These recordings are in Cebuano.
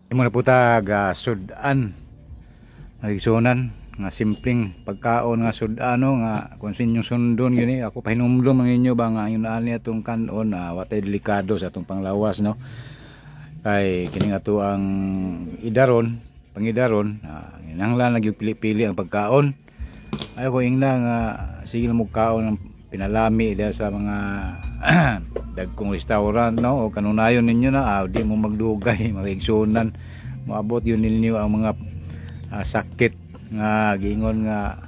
Imo na po ta ga sudan, nagigsunan nga simpleng pagkaon nga sudan, no, nga kung sinyong sundon gini ako pahinumdum ang inyo ba nga yung ani atong kanon, watay delikado sa atong panglawas, no, kay kini nga ato ang idaron, pangidaron, kinahanglan lagi pili-pili ang pagkaon. Ayo ko ingna nga sige mo kaon ng pinalami diha sa mga dagkong restaurant, no, o kanunayon ninyo na di mo magdugay, mga, moabot yun ninyo ang mga sakit nga giingon nga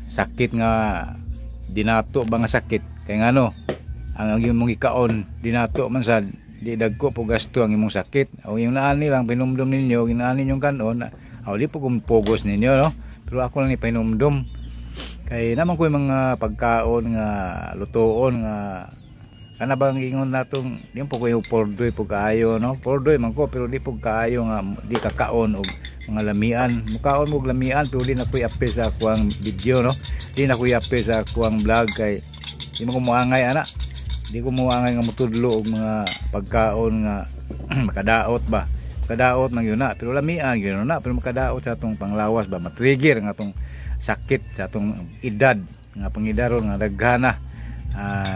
sakit nga dinato ba nga sakit, kay ngano ang imong gikaon dinato man sad, di dagko po gasto ang imong sakit. O yung naani lang pinumdum ninyo, ginaani yung kanon o di po kung pugos ninyo, no, pero ako lang ni pahinumdum kay naman ko yung mga pagkaon nga lutoon nga kana bang ingon natong di po ko yung pordoy po kaayo, no, pordoy man ko pero di po kaayo nga di kakaon og mga lamian. Mukaon mo og lamian pero di na ko i-apil sa akuang video, no, di na ko i-apil sa akuang vlog kay di mo ko muangay ana, di ko muangay nga mutudlo og mga pagkaon nga makadaot ba, makadaot man yun na, pero lamian yun na, pero makadaot sa atong panglawas ba, matrigger nga atong sakit sa atong edad nga pangidaron nga daghana.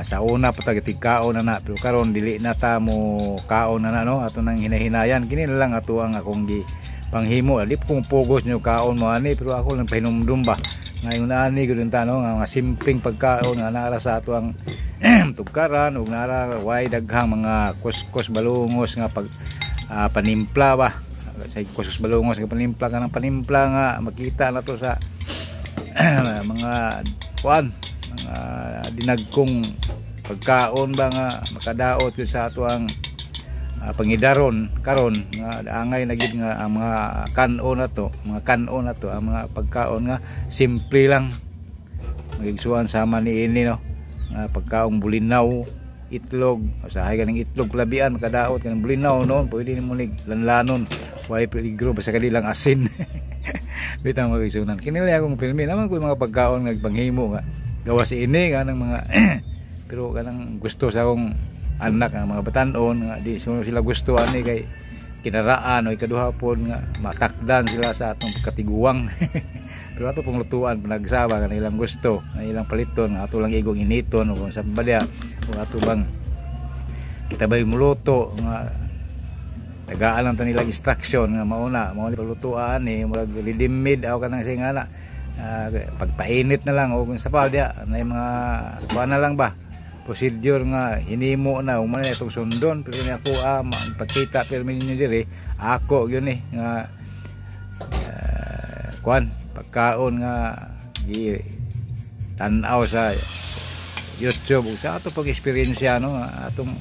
Sa una pa ta kaon na na, pero karon dili na ta mo kaon na na, no, ato nang hinahinayan. Kini na lang ato ang akong gi panghimo. Di kung pugos nyo kaon mo ani, pero ako lang pahinumdum ba ngayon ani gud ta, no, nga mga simpleng pagkaon nga nara sa ato ang tugkaran ug nara way daghang mga kuskus balungos nga pag panimpla ba, sa kuskus balungos nga panimpla, kanang panimpla nga makita na to sa mga kuan, mga dinagkong pagkaon ba nga makadaot yun sa ato ang pangidaron karon, nga angay na gid nga ang mga kanon na to, mga kanon na to, ang mga pagkaon nga simple lang, magigsuan sama ni ini, no, nga pagkaong bulinaw, itlog. Usahay kaning itlog labian makadaot kaning bulinaw noon, pwede nimo ni lanlanon, way peligro basta kadi lang asin. Bitang magigsunan, kini lang akong filmi naman ko mga pagkaon nga panghimo nga gawas ini nga ng mga, pero kanang gusto sa akong anak nga mga batanon nga di sila gusto ani kay kinaraan o ikaduha pod nga matakdan sila sa atong pagkatiguang. Pero ato pong lutuan panagsaba kanilang gusto, ilang paliton nga ato lang igong initon o kung sa balya o ato bang kita bay muluto nga tagaan lang ta nilang instruction nga mauna mao ni palutuan ni murag ready made aw kanang singana, pagpainit na lang o kung sa pa diya na mga kuan na lang ba, procedure nga hinimo na ug man itong sundon. Pero ni ako pagkita pero ninyo diri ako yun eh nga kuan pagkaon nga gi tan-aw sa YouTube ug sa ato pag-eksperyensya, no, atong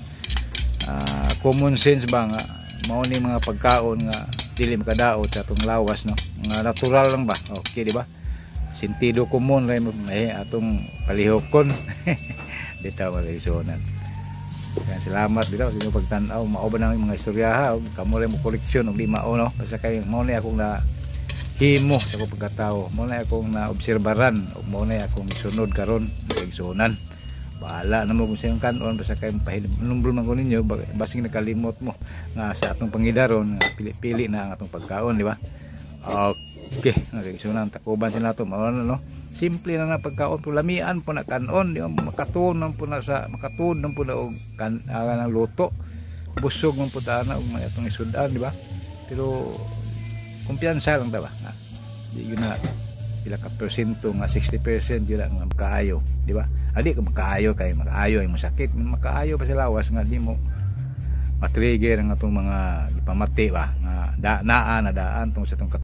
common sense ba nga mao ni mga pagkaon nga dili makadaot sa atong lawas, no, mga natural lang ba. Okay, di ba? Sentido komon ra may atong palihokon dito, mga. Kaya salamat bitaw sa inyong pagtan-aw. Mao ba nang mga istorya ha, kamo rin mo koleksyon og di mao, no, basta kay mao ni akong na himo sa akong pagkatao, mao na akong na obserbaran ug mao na akong isunod karon, igsuonan. Bahala na mo kung sa iyong kanon, basta kay pahinumdum man ko ninyo basing nakalimot mo nga sa atong pangidaron nga pili-pili na ang atong pagkaon, di ba? Okay, mga igsuonan, takuban sila to. Mao na, no, simple na na pagkaon pero lamian po na kanon, di ba? Makatuon man po na sa makatuon man po na og kan ng luto, busog man po ta na og mga atong isudan, di ba? Pero kumpiyansa lang ta ba nga di yun na pila ka porsyento nga 60% yun lang nga makaayo, di ba? Adi ka makaayo kay makaayo ay masakit, makaayo pa sa lawas nga di mo matrigger ang atong mga gipamati ba nga da, naa na daan tungod sa atong